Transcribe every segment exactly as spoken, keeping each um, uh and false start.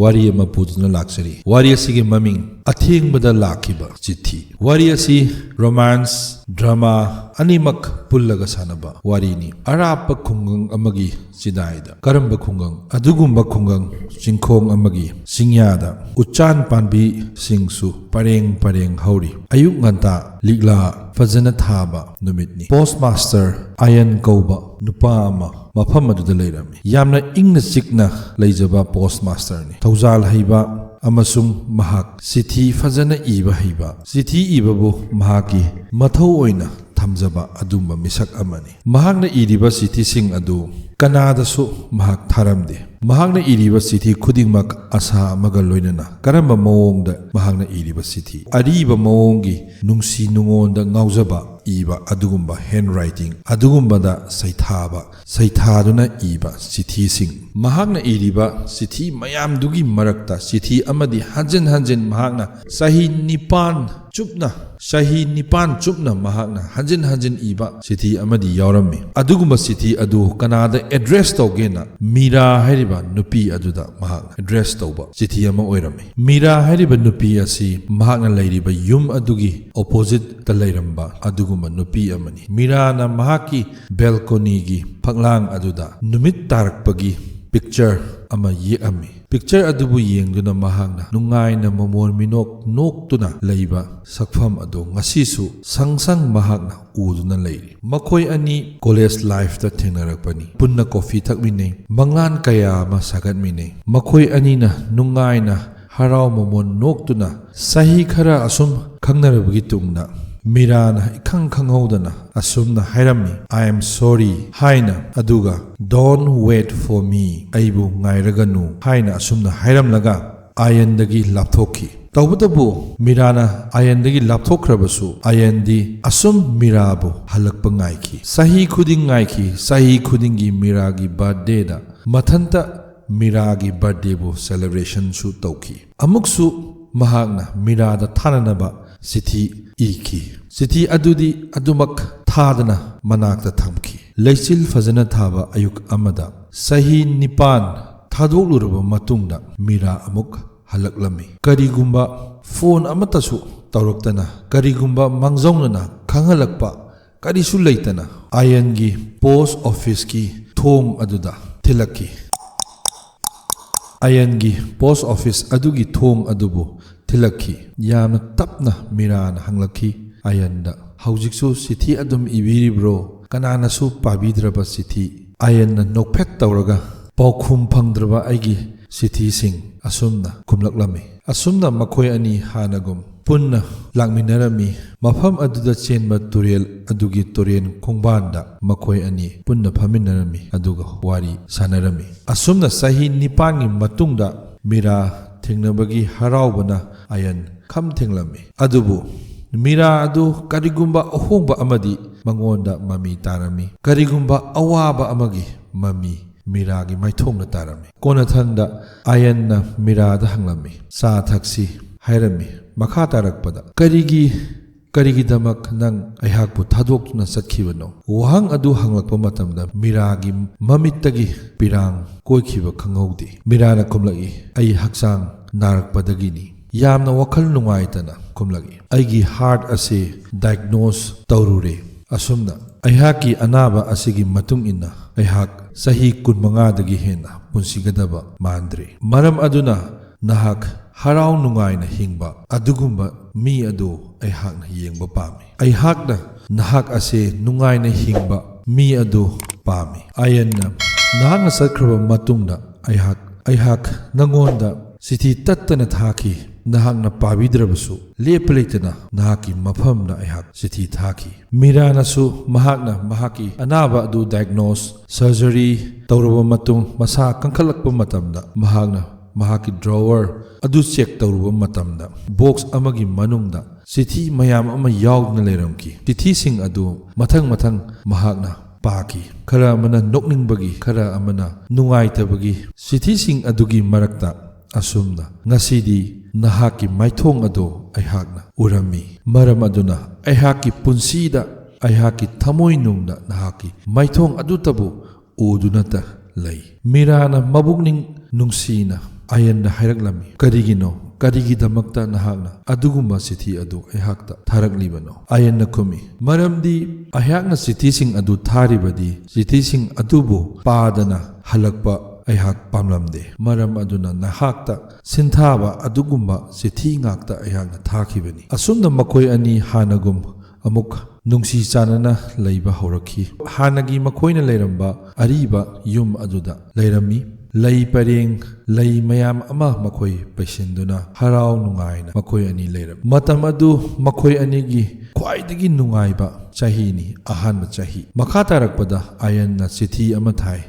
ꯋꯥꯔꯤ ꯑꯃ ꯄꯨꯗꯨꯅ ꯂꯥꯛꯆꯔꯤ꯫ ꯋꯥꯔꯤ ꯑꯁꯤꯒꯤ ꯃꯃꯤꯡ ꯑꯊꯦꯡꯕꯗ ꯂꯥꯛꯈꯤꯕ ꯆꯤꯊꯤ꯫ ꯋꯥꯔꯤ ꯑꯁꯤ ꯔꯣꯃꯥꯟꯁ, ꯗ꯭ꯔꯃꯥ ꯑꯅꯤꯃꯛ ꯄꯨꯜꯂꯒ ꯁꯥꯟꯅꯕ ꯋꯥꯔꯤꯅꯤ꯫ ꯑꯔꯥꯞꯄ ꯈꯨꯡꯒꯪ ꯑꯃꯒꯤ ꯆꯤꯗꯥꯏꯗ꯫ ꯀꯔꯝꯕ ꯈꯨꯡꯒꯪ? ꯑꯗꯨꯒꯨꯝꯕ ꯈꯨꯡꯒꯪ ꯆꯤꯡꯈꯣꯡ ꯑꯃꯒꯤ ꯆꯤꯡꯌꯥꯗ ꯎꯆꯥꯟ ꯄꯥꯝꯕꯤꯁꯤꯡꯁꯨ ꯄꯔꯦꯡ ꯄꯔꯦꯡ ꯍꯧꯔꯤ꯫ ꯑꯌꯨꯛ ꯉꯟꯇꯥ ꯂꯤꯛꯂꯥ ꯐꯖꯅ ꯊꯥꯕ ꯅꯨꯃꯤꯠꯅꯤ꯫ ꯄꯣꯁꯃꯥꯁꯇꯔ ꯑꯥꯌꯟ ꯀꯧꯕ ꯅꯨꯄꯥ ꯑꯃ ꯃꯐꯝ ꯑꯗꯨꯗ ꯂꯩꯔꯝꯃꯤ꯫ ꯌꯥꯝꯅ ꯏꯪꯅ ꯆꯤꯛꯅ ꯂꯩꯖꯕ ꯄꯣꯁꯃꯥꯁꯇꯔꯅꯤ꯫ ꯊꯧꯖꯥꯜ ꯍꯩꯕ ꯑꯃꯁꯨꯡ ꯃꯍꯥꯛ ꯆꯤꯊꯤ ꯐꯖꯅ ꯏꯕ ꯍꯩꯕ, ꯆꯤꯊꯤ ꯏꯕꯕꯨ ꯃꯍꯥꯛꯀꯤ ꯃꯊꯧ ꯑꯣꯏꯅ ꯊꯝꯖꯕ ꯑꯗꯨꯒꯨꯝꯕ ꯃꯤꯁꯛ ꯑꯃꯅꯤ꯫ ꯃꯍꯥꯛꯅ ꯏꯔꯤꯕ ꯆꯤꯊꯤꯁꯤꯡ ꯑꯗꯨ ꯀꯅꯥꯗꯁꯨ ꯃꯍꯥꯛ ꯊꯥꯔꯝꯗꯦ꯫ ꯃꯍꯥꯛꯅ ꯏꯔꯤꯕ ꯆꯤꯊꯤ ꯈꯨꯗꯤꯡꯃꯛ ꯑꯁꯥ ꯑꯃꯒ ꯂꯣꯏꯅꯅ꯫ ꯀꯔꯝꯕ ꯃꯑꯣꯡꯗ ꯃꯍꯥꯛꯅ ꯏꯔꯤꯕ ꯆꯤꯊꯤ? ꯑꯔꯤꯕ ꯃꯑꯣꯡꯒꯤ ꯅꯨꯡꯁꯤ ꯅꯨꯡꯉꯣꯟꯗ ꯉꯥꯎꯖꯕ ꯏꯕ ꯑꯗꯨꯒꯨꯝꯕ ꯍꯦꯟ ꯔꯥꯏꯇꯤꯡ ꯑꯗꯨꯒꯨꯝꯕꯗ ꯁꯩꯊꯥꯕ, ꯁꯩꯊꯥꯗꯨꯅ ꯏꯕ ꯆꯤꯊꯤꯁꯤꯡ꯫ ꯃꯍꯥꯛꯅ ꯏꯔꯤꯕ ꯆꯤꯊꯤ ꯃꯌꯥꯝꯗꯨꯒꯤ ꯃꯔꯛꯇ ꯆꯤꯊꯤ ꯑꯃꯗꯤ ꯍꯟꯖꯤꯟ ꯍꯟꯖꯤꯟ ꯃꯍꯥꯛꯅ ꯆꯍꯤ ꯅꯤꯄꯥꯟ ꯆꯨꯞꯅ, ꯆꯍꯤ ꯅꯤꯄꯥꯟ ꯆꯨꯞꯅ ꯃꯍꯥꯛꯅ ꯍꯟꯖꯤꯟ ꯍꯟꯖꯤꯟ ꯏꯕ ꯆꯤꯊꯤ ꯑꯃꯗꯤ ꯌꯥꯎꯔꯝꯃꯤ꯫ ꯑꯗꯨꯒꯨꯝꯕ ꯆꯤꯊꯤ ꯑꯗꯨ ꯀꯅꯥꯗ ꯑꯦꯗ꯭ꯔꯦꯁ ꯇꯧꯒꯦꯅ ꯃꯤꯔꯥ ꯍꯥꯏꯔꯤꯕ ꯅꯨꯄꯤ ꯑꯗꯨꯗ ꯃꯍꯥꯛꯅ ꯑꯦꯗ꯭ꯔꯦꯁ ꯇꯧꯕ ꯆꯤꯊꯤ ꯑꯃ ꯑꯣꯏꯔꯝꯃꯤ꯫ ꯃꯤꯔꯥ ꯍꯥꯏꯔꯤꯕ ꯅꯨꯄꯤ ꯑꯁꯤ ꯃꯍꯥꯛꯅ ꯂꯩꯔꯤꯕ ꯌꯨꯝ ꯑꯗꯨꯒꯤ ꯑꯣꯄꯣꯖꯤꯠꯇ ꯂꯩꯔꯝꯕ ꯑꯗꯨꯒꯨꯝꯕ ꯅꯨꯄꯤ ꯑꯃꯅꯤ꯫ ꯃꯤꯔꯥꯅ ꯃꯍꯥꯛꯀꯤ ꯕꯦꯜꯀꯣꯅꯤꯒꯤ ꯐꯛꯂꯥꯡ ꯑꯗꯨꯗ ꯅꯨꯃꯤꯠ ꯇꯥꯔꯛꯄꯒꯤ ꯄꯤꯛꯆꯔ ꯑꯃ ꯌꯦꯛꯑꯝꯃꯤ꯫ ꯄꯤꯛꯆꯔ ꯑꯗꯨꯕꯨ ꯌꯦꯡꯗꯨꯅ ꯃꯍꯥꯛꯅ ꯅꯨꯡꯉꯥꯏꯅ ꯃꯃꯣꯟ ꯃꯤꯅꯣꯛ ꯅꯣꯛꯇꯨꯅ ꯂꯩꯕ ꯁꯛꯐꯝ ꯑꯗꯨ ꯉꯁꯤꯁꯨ ꯁꯪ ꯁꯪ ꯃꯍꯥꯛꯅ ꯎꯗꯨꯅ ꯂꯩꯔꯤ꯫ ꯃꯈꯣꯏ ꯑꯅꯤ ꯀꯣꯂꯦꯖ ꯂꯥꯏꯐꯇ ꯊꯦꯡꯅꯔꯛꯄꯅꯤ꯫ ꯄꯨꯟꯅ ꯀꯣꯐꯤ ꯊꯛꯃꯤꯟꯅꯩ꯫ ꯃꯪꯂꯥꯟ ꯀꯌꯥ ꯑꯃ ꯁꯥꯒꯠꯃꯤꯟꯅꯩ꯫ ꯃꯈꯣꯏ ꯑꯅꯤꯅ ꯅꯨꯡꯉꯥꯏꯅ ꯍꯔꯥꯎ ꯃꯃꯣꯟ ꯅꯣꯛꯇꯨꯅ ꯆꯍꯤ ꯈꯔ ꯑꯁꯨꯝ ꯈꯪꯅꯔꯕꯒꯤ ꯇꯨꯡꯗ ꯃꯤꯔꯥꯅ ꯏꯈꯪ ꯈꯪꯍꯧꯗꯅ ꯑꯁꯨꯝꯅ ꯍꯥꯏꯔꯝꯃꯤ, "I am sorry" ꯍꯥꯏꯅ, ꯑꯗꯨꯒ "Don't wait for me" ꯑꯩꯕꯨ ꯉꯥꯏꯔꯒꯅꯨ ꯍꯥꯏꯅ ꯑꯁꯨꯝꯅ ꯍꯥꯏꯔꯝꯂꯒ ꯑꯥꯌꯟꯗꯒꯤ ꯂꯥꯞꯊꯣꯛꯈꯤ꯫ ꯇꯧꯕꯇꯕꯨ ꯃꯤꯔꯥꯅ ꯑꯥꯌꯟꯗꯒꯤ ꯂꯥꯞꯊꯣꯛꯈ꯭ꯔꯕꯁꯨ ꯑꯥꯌꯟꯗꯤ ꯑꯁꯨꯝ ꯃꯤꯔꯥꯕꯨ ꯍꯜꯂꯛꯄ ꯉꯥꯏꯈꯤ꯫ ꯆꯍꯤ ꯈꯨꯗꯤꯡ ꯉꯥꯏꯈꯤ, ꯆꯍꯤ ꯈꯨꯗꯤꯡꯒꯤ ꯃꯤꯔꯥꯒꯤ ꯕꯥꯔꯊꯗꯦꯗ ꯃꯊꯟꯇ ꯃꯤꯔꯥꯒꯤ ꯕꯥꯔꯊꯗꯦꯕꯨ ꯁꯦꯂꯦꯕ꯭ꯔꯦꯁꯟꯁꯨ ꯇꯧꯈꯤ꯫ ꯑꯃꯨꯛꯁꯨ ꯃꯍꯥꯛꯅ ꯃꯤꯔꯥꯗ ꯊꯥꯅꯅꯕ ꯆꯤꯊꯤ ꯏꯈꯤ꯫ ꯆꯤꯊꯤ ꯑꯗꯨꯗꯤ ꯑꯗꯨꯃꯛ ꯊꯥꯗꯅ ꯃꯅꯥꯛꯇ ꯊꯝꯈꯤ꯫ ꯂꯩꯆꯤꯜ ꯐꯖꯅ ꯊꯥꯕ ꯑꯌꯨꯛ ꯑꯃꯗ ꯆꯍꯤ ꯅꯤꯄꯥꯟ ꯊꯥꯗꯣꯛꯂꯨꯔꯕ ꯃꯇꯨꯡꯗ ꯃꯤꯔꯥ ꯑꯃꯨꯛ ꯍꯜꯂꯛꯂꯝꯃꯤ꯫ ꯀꯔꯤꯒꯨꯝꯕ ꯐꯣꯟ ꯑꯃꯠꯇꯁꯨ ꯇꯧꯔꯛꯇꯅ, ꯀꯔꯤꯒꯨꯝꯕ ꯃꯥꯡꯖꯧꯅꯅ ꯈꯪꯍꯜꯂꯛꯄ ꯀꯔꯤꯁꯨ ꯂꯩꯇꯅ ꯑꯥꯌꯟꯒꯤ ꯄꯣꯁ ꯑꯣꯐꯤꯁꯀꯤ ꯊꯣꯡ ꯑꯗꯨꯗ ꯊꯤꯜꯂꯛꯈꯤ꯫ ꯑꯥꯌꯟꯒꯤ ꯄꯣꯁ ꯑꯣꯐꯤꯁ ꯑꯗꯨꯒꯤ ꯊꯣꯡ ꯑꯗꯨꯕꯨ ꯊꯤꯜꯂꯛꯈꯤ꯫ ꯌꯥꯝꯅ ꯇꯞꯅ ꯃꯤꯔꯥꯅ ꯍꯪꯂꯛꯈꯤ ꯑꯥꯌꯟꯗ, "ꯍꯧꯖꯤꯛꯁꯨ ꯆꯤꯊꯤ ꯑꯗꯨꯝ ꯏꯕꯤꯔꯤꯕ꯭ꯔꯣ? ꯀꯅꯥꯅꯁꯨ ꯄꯥꯕꯤꯗ꯭ꯔꯕ ꯆꯤꯊꯤ?" ꯑꯥꯌꯟꯅ ꯅꯣꯛꯐꯦꯠ ꯇꯧꯔꯒ ꯄꯥꯎꯈꯨꯝ ꯐꯪꯗ꯭ꯔꯕ ꯑꯩꯒꯤ ꯆꯤꯊꯤꯁꯤꯡ ꯑꯁꯨꯝꯅ ꯈꯨꯝꯂꯛꯂꯝꯃꯤ꯫ ꯑꯁꯨꯝꯅ ꯃꯈꯣꯏ ꯑꯅꯤ ꯍꯥꯟꯅꯒꯨꯝ ꯄꯨꯟꯅ ꯂꯥꯛꯃꯤꯟꯅꯔꯝꯃꯤ꯫ ꯃꯐꯝ ꯑꯗꯨꯗ ꯆꯦꯟꯕ ꯇꯨꯔꯦꯜ ꯑꯗꯨꯒꯤ ꯇꯨꯔꯦꯟ ꯈꯣꯡꯕꯥꯟꯗ ꯃꯈꯣꯏ ꯑꯅꯤ ꯄꯨꯟꯅ ꯐꯝꯃꯤꯟꯅꯔꯝꯃꯤ, ꯑꯗꯨꯒ ꯋꯥꯔꯤ ꯁꯥꯟꯅꯔꯝꯃꯤ꯫ ꯑꯁꯨꯝꯅ ꯆꯍꯤ ꯅꯤꯄꯥꯟꯒꯤ ꯃꯇꯨꯡꯗ ꯃꯤꯔꯥ ꯊꯦꯡꯅꯕꯒꯤ ꯍꯔꯥꯎꯕꯅ ꯑꯥꯌꯟ ꯈꯝ ꯊꯦꯡꯂꯝꯃꯤ꯫ ꯑꯗꯨꯕꯨ ꯃꯤꯔꯥ ꯑꯗꯨ ꯀꯔꯤꯒꯨꯝꯕ ꯑꯍꯣꯡꯕ ꯑꯃꯗꯤ ꯃꯉꯣꯟꯗ ꯃꯃꯤ ꯇꯥꯔꯝꯃꯤ꯫ ꯀꯔꯤꯒꯨꯝꯕ ꯑꯋꯥꯕ ꯑꯃꯒꯤ ꯃꯃꯤ ꯃꯤꯔꯥꯒꯤ ꯃꯥꯏꯊꯣꯡꯗ ꯇꯥꯔꯝꯃꯤ꯫ ꯀꯣꯟꯅꯊꯪꯗ ꯑꯥꯌꯟꯅ ꯃꯤꯔꯥꯗ ꯍꯪꯂꯝꯃꯤ, "ꯆꯥ ꯊꯛꯁꯤ" ꯍꯥꯏꯔꯝꯃꯤ꯫ ꯃꯈꯥ ꯇꯥꯔꯛꯄꯗ, "ꯀꯔꯤꯒꯤ, ꯀꯔꯤꯒꯤꯗꯃꯛ ꯅꯪ ꯑꯩꯍꯥꯛꯄꯨ ꯊꯥꯗꯣꯛꯇꯨꯅ ꯆꯠꯈꯤꯕꯅꯣ?" ꯋꯥꯍꯪ ꯑꯗꯨ ꯍꯪꯂꯛꯄ ꯃꯇꯝꯗ ꯃꯤꯔꯥꯒꯤ ꯃꯃꯤꯠꯇꯒꯤ ꯄꯤꯔꯥꯡ ꯀꯣꯏꯈꯤꯕ ꯈꯪꯍꯧꯗꯦ꯫ ꯃꯤꯔꯥꯅ ꯈꯨꯝꯂꯛꯏ, "ꯑꯩ ꯍꯛꯆꯥꯡ ꯅꯥꯔꯛꯄꯗꯒꯤꯅꯤ꯫ ꯌꯥꯝꯅ ꯋꯥꯈꯜ ꯅꯨꯡꯉꯥꯏꯇꯅ ꯈꯨꯝꯂꯛꯏ꯫ ꯑꯩꯒꯤ ꯍꯥꯔꯠ ꯑꯁꯤ ꯗꯥꯏꯒꯅꯣꯁ ꯇꯧꯔꯨꯔꯦ꯫ ꯑꯁꯨꯝꯅ ꯑꯩꯍꯥꯛꯀꯤ ꯑꯅꯥꯕ ꯑꯁꯤꯒꯤ ꯃꯇꯨꯡ ꯏꯟꯅ ꯑꯩꯍꯥꯛ ꯆꯍꯤ ꯀꯨꯟꯃꯉꯥꯗꯒꯤ ꯍꯦꯟꯅ ꯄꯨꯟꯁꯤꯒꯗꯕ ꯃꯥꯟꯗ꯭ꯔꯦ꯫ ꯃꯔꯝ ꯑꯗꯨꯅ ꯅꯍꯥꯛ ꯍꯔꯥꯎ ꯅꯨꯡꯉꯥꯏꯅ ꯍꯤꯡꯕ ꯑꯗꯨꯒꯨꯝꯕ ꯃꯤ ꯑꯗꯨ ꯑꯩꯍꯥꯛꯅ ꯌꯦꯡꯕ ꯄꯥꯝꯃꯤ꯫ ꯑꯩꯍꯥꯛꯅ ꯅꯍꯥꯛ ꯑꯁꯦ ꯅꯨꯡꯉꯥꯏꯅ ꯍꯤꯡꯕ ꯃꯤ ꯑꯗꯨ ꯄꯥꯝꯃꯤ꯫ ꯑꯥꯌꯟꯅ, ꯅꯍꯥꯛꯅ ꯆꯠꯈ꯭ꯔꯕ ꯃꯇꯨꯡꯗ ꯑꯩꯍꯥꯛ, ꯑꯩꯍꯥꯛ ꯅꯉꯣꯟꯗ ꯆꯤꯊꯤ ꯇꯠꯇꯅ ꯊꯥꯈꯤ꯫ ꯅꯍꯥꯛꯅ ꯄꯥꯕꯤꯗ꯭ꯔꯕꯁꯨ, ꯂꯦꯞꯄ ꯂꯩꯇꯅ ꯅꯍꯥꯛꯀꯤ ꯃꯐꯝꯗ ꯑꯩꯍꯥꯛ ꯆꯤꯊꯤ ꯊꯥꯈꯤ꯫" ꯃꯤꯔꯥꯅꯁꯨ ꯃꯍꯥꯛꯅ ꯃꯍꯥꯛꯀꯤ ꯑꯅꯥꯕ ꯑꯗꯨ ꯗꯥꯏꯒꯅꯣꯁ, ꯁꯔꯖꯔꯤ ꯇꯧꯔꯕ ꯃꯇꯨꯡ, ꯃꯁꯥ ꯀꯟꯈꯠꯂꯛꯄ ꯃꯇꯝꯗ, ꯃꯍꯥꯛꯅ ꯃꯍꯥꯛꯀꯤ ꯗ꯭ꯔꯣꯋꯔ ꯑꯗꯨ ꯆꯦꯛ ꯇꯧꯔꯨꯕ ꯃꯇꯝꯗ, ꯕꯣꯛꯁ ꯑꯃꯒꯤ ꯃꯅꯨꯡꯗ ꯆꯤꯊꯤ ꯃꯌꯥꯝ ꯑꯃ ꯌꯥꯎꯗꯨꯅ ꯂꯩꯔꯝꯈꯤ꯫ ꯆꯤꯊꯤꯁꯤꯡ ꯑꯗꯨ ꯃꯊꯪ ꯃꯊꯪ ꯃꯍꯥꯛꯅ ꯄꯥꯈꯤ꯫ ꯈꯔ ꯑꯃꯅ ꯅꯣꯛꯅꯤꯡꯕꯒꯤ, ꯈꯔ ꯑꯃꯅ ꯅꯨꯡꯉꯥꯏꯇꯕꯒꯤ꯫ ꯆꯤꯊꯤꯁꯤꯡ ꯑꯗꯨꯒꯤ ꯃꯔꯛꯇ ꯑꯁꯨꯝꯅ, "ꯉꯁꯤꯗꯤ ꯅꯍꯥꯛꯀꯤ ꯃꯥꯏꯊꯣꯡ ꯑꯗꯨ ꯑꯩꯍꯥꯛꯅ ꯎꯔꯝꯃꯤ꯫ ꯃꯔꯝ ꯑꯗꯨꯅ ꯑꯩꯍꯥꯛꯀꯤ ꯄꯨꯟꯁꯤꯗ, ꯑꯩꯍꯥꯛꯀꯤ ꯊꯃꯣꯏꯅꯨꯡꯗ ꯅꯍꯥꯛꯀꯤ ꯃꯥꯏꯊꯣꯡ ꯑꯗꯨꯇꯕꯨ ꯎꯗꯨꯅꯇ ꯂꯩ꯫ ꯃꯤꯔꯥꯅ ꯃꯕꯨꯛꯅꯤꯡ ꯅꯨꯡꯁꯤꯅ ꯑꯥꯌꯟꯗ ꯍꯥꯏꯔꯛꯂꯝꯃꯤ, "ꯀꯔꯤꯒꯤꯅꯣ, ꯀꯔꯤꯒꯤꯗꯃꯛꯇ ꯅꯍꯥꯛꯅ ꯑꯗꯨꯒꯨꯝꯕ ꯆꯤꯊꯤ ꯑꯗꯨ ꯑꯩꯍꯥꯛꯇ ꯊꯥꯔꯛꯂꯤꯕꯅꯣ?" ꯑꯥꯌꯟꯅ ꯈꯨꯝꯃꯤ, "ꯃꯔꯝꯗꯤ ꯑꯩꯍꯥꯛꯅ ꯆꯤꯊꯤꯁꯤꯡ ꯑꯗꯨ ꯊꯥꯔꯤꯕꯗꯤ ꯆꯤꯊꯤꯁꯤꯡ ꯑꯗꯨꯕꯨ ꯄꯥꯗꯅ ꯍꯜꯂꯛꯄ ꯑꯩꯍꯥꯛ ꯄꯥꯝꯂꯝꯗꯦ꯫ ꯃꯔꯝ ꯑꯗꯨꯅ ꯅꯍꯥꯛꯇ ꯁꯤꯟꯊꯥꯕ ꯑꯗꯨꯒꯨꯝꯕ ꯆꯤꯊꯤ ꯉꯥꯛꯇ ꯑꯩꯍꯥꯛꯅ ꯊꯥꯈꯤꯕꯅꯤ꯫" ꯑꯁꯨꯝꯅ ꯃꯈꯣꯏ ꯑꯅꯤ ꯍꯥꯟꯅꯒꯨꯝ ꯑꯃꯨꯛ ꯅꯨꯡꯁꯤ ꯆꯥꯟꯅꯅ ꯂꯩꯕ ꯍꯧꯔꯛꯈꯤ꯫ ꯍꯥꯟꯅꯒꯤ ꯃꯈꯣꯏꯅ ꯂꯩꯔꯝꯕ ꯑꯔꯤꯕ ꯌꯨꯝ ꯑꯗꯨꯗ ꯂꯩꯔꯝꯃꯤ꯫ ꯂꯩ ꯄꯔꯦꯡ, ꯂꯩ ꯃꯌꯥꯝ ꯑꯃ ꯃꯈꯣꯏ ꯄꯩꯁꯤꯟꯗꯨꯅ ꯍꯔꯥꯎ ꯅꯨꯡꯉꯥꯏꯅ ꯃꯈꯣꯏ ꯑꯅꯤ ꯂꯩꯔꯝꯃꯤ꯫ ꯃꯇꯝ ꯑꯗꯨ ꯃꯈꯣꯏ ꯑꯅꯤꯒꯤ ꯈ꯭ꯋꯥꯏꯗꯒꯤ ꯅꯨꯡꯉꯥꯏꯕ ꯆꯍꯤꯅꯤ, ꯑꯍꯥꯟꯕ ꯆꯍꯤ꯫ ꯃꯈꯥ ꯇꯥꯔꯛꯄꯗ ꯑꯥꯌꯟꯅ ꯆꯤꯊꯤ ꯑꯃ ꯊꯥꯏ꯫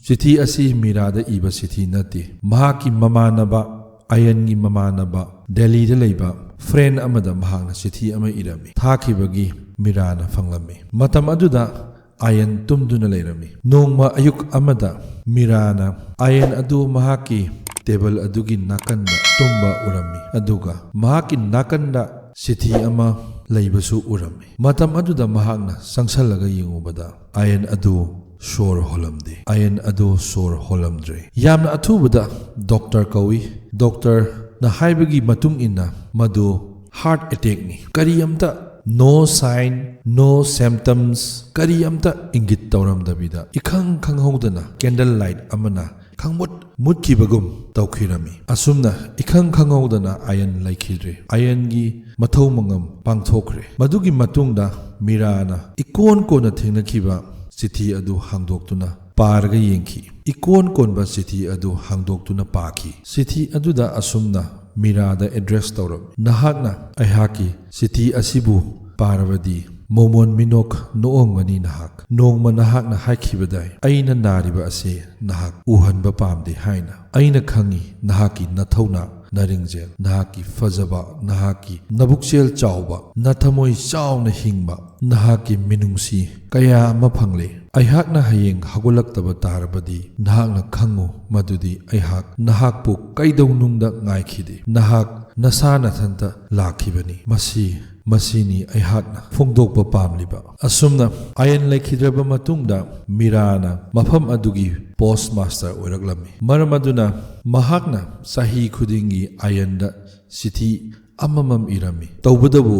ꯆꯤꯊꯤ ꯑꯁꯤ ꯃꯤꯔꯥꯗ ꯏꯕ ꯆꯤꯊꯤ ꯅꯠꯇꯦ꯫ ꯃꯍꯥꯛꯀꯤ ꯃꯃꯥꯟꯅꯕ, ꯑꯥꯌꯟꯒꯤ ꯃꯃꯥꯟꯅꯕ, ꯗꯦꯜꯂꯤꯗ ꯂꯩꯕ friend ꯑꯃꯗ ꯃꯍꯥꯛꯅ ꯆꯤꯊꯤ ꯑꯃ ꯏꯔꯝꯃꯤ꯫ ꯊꯥꯈꯤꯕꯒꯤ ꯃꯤꯔꯥꯅ ꯐꯪꯂꯝꯃꯤ꯫ ꯃꯇꯝ ꯑꯗꯨꯗ ꯑꯥꯌꯟ ꯇꯨꯝꯗꯨꯅ ꯂꯩꯔꯝꯃꯤ꯫ ꯅꯣꯡꯃ ꯑꯌꯨꯛ ꯑꯃꯗ ꯃꯤꯔꯥꯅ ꯑꯥꯌꯟ ꯑꯗꯨ ꯃꯍꯥꯛꯀꯤ table ꯑꯗꯨꯒꯤ ꯅꯥꯀꯟꯗ ꯇꯨꯝꯕ ꯎꯔꯝꯃꯤ, ꯑꯗꯨꯒ ꯃꯍꯥꯛꯀꯤ ꯅꯥꯀꯟꯗ ꯆꯤꯊꯤ ꯑꯃ ꯂꯩꯕꯁꯨ ꯎꯔꯝꯃꯤ꯫ ꯃꯇꯝ ꯑꯗꯨꯗ ꯃꯍꯥꯛꯅ ꯆꯪꯁꯜꯂꯒ ꯌꯦꯡꯉꯨꯕꯗ ꯑꯥꯌꯟ ꯑꯗꯨ ꯁꯣꯔ ꯍꯣꯜꯂꯝꯗꯦ꯫ ꯑꯥꯌꯟ ꯑꯗꯨ ꯁꯣꯔ ꯍꯣꯜꯂꯝꯗ꯭ꯔꯦ꯫ ꯌꯥꯝꯅ ꯑꯊꯨꯕꯗ doctor ꯀꯧꯏ꯫ Doctorꯅ ꯍꯥꯏꯕꯒꯤ ꯃꯇꯨꯡ ꯏꯟꯅ ꯃꯗꯨ heart attackꯅꯤ꯫ ꯀꯔꯤ ꯑꯝꯇ, no sign, no symptoms, ꯀꯔꯤ ꯑꯝꯇ ꯏꯪꯒꯤꯠ ꯇꯧꯔꯝꯗꯕꯤꯗ ꯏꯈꯪ ꯈꯪꯍꯧꯗꯅ candle light ꯑꯃꯅ ꯈꯪꯃꯨꯠ ꯃꯨꯠꯈꯤꯕꯒꯨꯝ ꯇꯧꯈꯤꯔꯝꯃꯤ꯫ ꯑꯁꯨꯝꯅ ꯏꯈꯪ ꯈꯪꯍꯧꯗꯅ ꯑꯥꯌꯟ ꯂꯩꯈꯤꯗ꯭ꯔꯦ꯫ ꯑꯥꯌꯟꯒꯤ ꯃꯊꯧ ꯃꯉꯝ ꯄꯥꯡꯊꯣꯛꯈ꯭ꯔꯦ꯫ ꯃꯗꯨꯒꯤ ꯃꯇꯨꯡꯗ ꯃꯤꯔꯥꯅ ꯏꯀꯣꯟ ꯀꯣꯟꯅ ꯊꯦꯡꯅꯈꯤꯕ ꯆꯤꯊꯤ ꯑꯗꯨ ꯍꯥꯡꯗꯣꯛꯇꯨꯅ ꯄꯥꯔꯒ ꯌꯦꯡꯈꯤ꯫ ꯏꯀꯣꯟ ꯀꯣꯟꯕ ꯆꯤꯊꯤ ꯑꯗꯨ ꯍꯥꯡꯗꯣꯛꯇꯨꯅ ꯄꯥꯈꯤ꯫ ꯆꯤꯊꯤ ꯑꯗꯨꯗ ꯑꯁꯨꯝꯅ ꯃꯤꯔꯥꯗ address ꯇꯧꯔꯝꯃꯤ, "ꯅꯍꯥꯛꯅ ꯑꯩꯍꯥꯛꯀꯤ ꯆꯤꯊꯤ ꯑꯁꯤꯕꯨ ꯄꯥꯔꯕꯗꯤ ꯃꯣꯃꯣꯟ ꯃꯤꯅꯣꯛ ꯅꯣꯛꯑꯝꯒꯅꯤ ꯅꯍꯥꯛ꯫ ꯅꯣꯡꯃ ꯅꯍꯥꯛꯅ ꯍꯥꯏꯈꯤꯕꯗꯥꯏ, 'ꯑꯩꯅ ꯅꯥꯔꯤꯕ ꯑꯁꯦ ꯅꯍꯥꯛ ꯎꯍꯟꯕ ꯄꯥꯝꯗꯦ' ꯍꯥꯏꯅ꯫ ꯑꯩꯅ ꯈꯪꯏ ꯅꯍꯥꯛꯀꯤ ꯅꯊꯧꯅꯥ, ꯅꯔꯤꯡꯖꯦꯜ, ꯅꯍꯥꯛꯀꯤ ꯐꯖꯕ, ꯅꯍꯥꯛꯀꯤ ꯅꯕꯨꯛꯆꯦꯜ ꯆꯥꯎꯕ, ꯅꯊꯃꯣꯏ ꯆꯥꯎꯅ ꯍꯤꯡꯕ, ꯅꯍꯥꯛꯀꯤ ꯃꯤꯅꯨꯡꯁꯤ ꯀꯌꯥ ꯑꯃ ꯐꯪꯂꯦ꯫ ꯑꯩꯍꯥꯛꯅ ꯍꯌꯦꯡ ꯍꯧꯒꯠꯂꯛꯇꯕ ꯇꯥꯔꯕꯗꯤ ꯅꯍꯥꯛꯅ ꯈꯪꯉꯨ ꯃꯗꯨꯗꯤ ꯑꯩꯍꯥꯛ ꯅꯍꯥꯛꯄꯨ ꯀꯩꯗꯧꯅꯨꯡꯗ ꯉꯥꯏꯈꯤꯗꯦ꯫ ꯅꯍꯥꯛ ꯅꯁꯥ ꯅꯊꯟꯇ ꯂꯥꯛꯈꯤꯕꯅꯤ꯫ ꯃꯁꯤ ꯃꯁꯤꯅꯤ ꯑꯩꯍꯥꯛꯅ ꯐꯣꯡꯗꯣꯛꯄ ꯄꯥꯝꯂꯤꯕ꯫ ꯑꯁꯨꯝꯅ ꯑꯥꯏꯟ ꯂꯩꯈꯤꯗ꯭ꯔꯕ ꯃꯇꯨꯡꯗ ꯃꯤꯔꯥꯅ ꯃꯐꯝ ꯑꯗꯨꯒꯤ ꯄꯣꯁ ꯃꯥꯁꯇꯔ ꯑꯣꯏꯔꯛꯂꯝꯃꯤ꯫ ꯃꯔꯝ ꯑꯗꯨꯅ ꯃꯍꯥꯛꯅ ꯆꯍꯤ ꯈꯨꯗꯤꯡꯒꯤ ꯑꯥꯏꯟꯗ ꯆꯤꯊꯤ ꯑꯃꯃꯝ ꯏꯔꯝꯃꯤ꯫ ꯇꯧꯕꯇꯕꯨ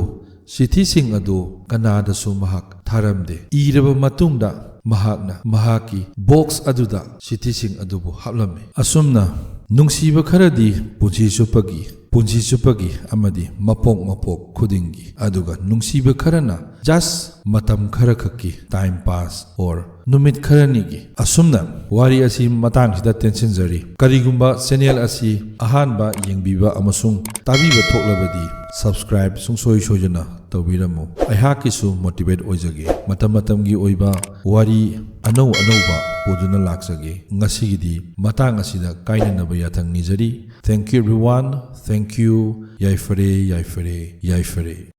ꯆꯤꯊꯤꯁꯤꯡ ꯑꯗꯨ ꯀꯅꯥꯗꯁꯨ ꯃꯍꯥꯛ ꯊꯥꯔꯝꯗꯦ꯫ ꯏꯔꯕ ꯃꯇꯨꯡꯗ ꯃꯍꯥꯛꯅ ꯃꯍꯥꯛꯀꯤ ꯕꯣꯛꯁ ꯑꯗꯨꯗ ꯆꯤꯊꯤꯁꯤꯡ ꯑꯗꯨꯕꯨ ꯍꯥꯞꯂꯝꯃꯤ꯫ ꯑꯁꯨꯝꯅ ꯅꯨꯡꯁꯤꯕ ꯈꯔꯗꯤ ꯄꯨꯟꯁꯤ ꯆꯨꯞꯄꯒꯤ, ꯄꯨꯟꯁꯤ ꯆꯨꯞꯄꯒꯤ ꯑꯃꯗꯤ ꯃꯄꯣꯛ ꯃꯄꯣꯛ ꯈꯨꯗꯤꯡꯒꯤ, ꯑꯗꯨꯒ ꯅꯨꯡꯁꯤꯕ ꯈꯔꯅ just ꯃꯇꯝ ꯈꯔꯈꯛꯀꯤ, time pass or ꯅꯨꯃꯤꯠ ꯈꯔꯅꯤꯒꯤ꯫ ꯑꯁꯨꯝꯅ ꯋꯥꯔꯤ ꯑꯁꯤ ꯃꯇꯥꯡꯁꯤꯗ ꯇꯦꯟꯁꯤꯟꯖꯔꯤ꯫ ꯀꯔꯤꯒꯨꯝꯕ ꯆꯦꯅꯦꯜ ꯑꯁꯤ ꯑꯍꯥꯟꯕ ꯌꯦꯡꯕꯤꯕ ꯑꯃꯁꯨꯡ ꯇꯥꯕꯤꯕ ꯊꯣꯛꯂꯕꯗꯤ subscribe ꯁꯨꯡꯁꯣꯏ ꯁꯣꯏꯗꯅ ꯇꯧꯕꯤꯔꯝꯃꯨ꯫ ꯑꯩꯍꯥꯛꯀꯤꯁꯨ motivate ꯑꯣꯏꯖꯒꯦ꯫ ꯃꯇꯝ ꯃꯇꯝꯒꯤ ꯑꯣꯏꯕ ꯋꯥꯔꯤ ꯑꯅꯧ ꯑꯅꯧꯕ ꯄꯨꯗꯨꯅ ꯂꯥꯛꯆꯒꯦ꯫ ꯉꯁꯤꯒꯤꯗꯤ ꯃꯇꯥꯡ ꯑꯁꯤꯗ ꯀꯥꯏꯅꯅꯕ ꯌꯥꯊꯪ ꯅꯤꯖꯔꯤ꯫ Thank you everyone. Thank you. ꯌꯥꯏꯐꯔꯦ, ꯌꯥꯏꯐꯔꯦ, ꯌꯥꯏꯐꯔꯦ꯫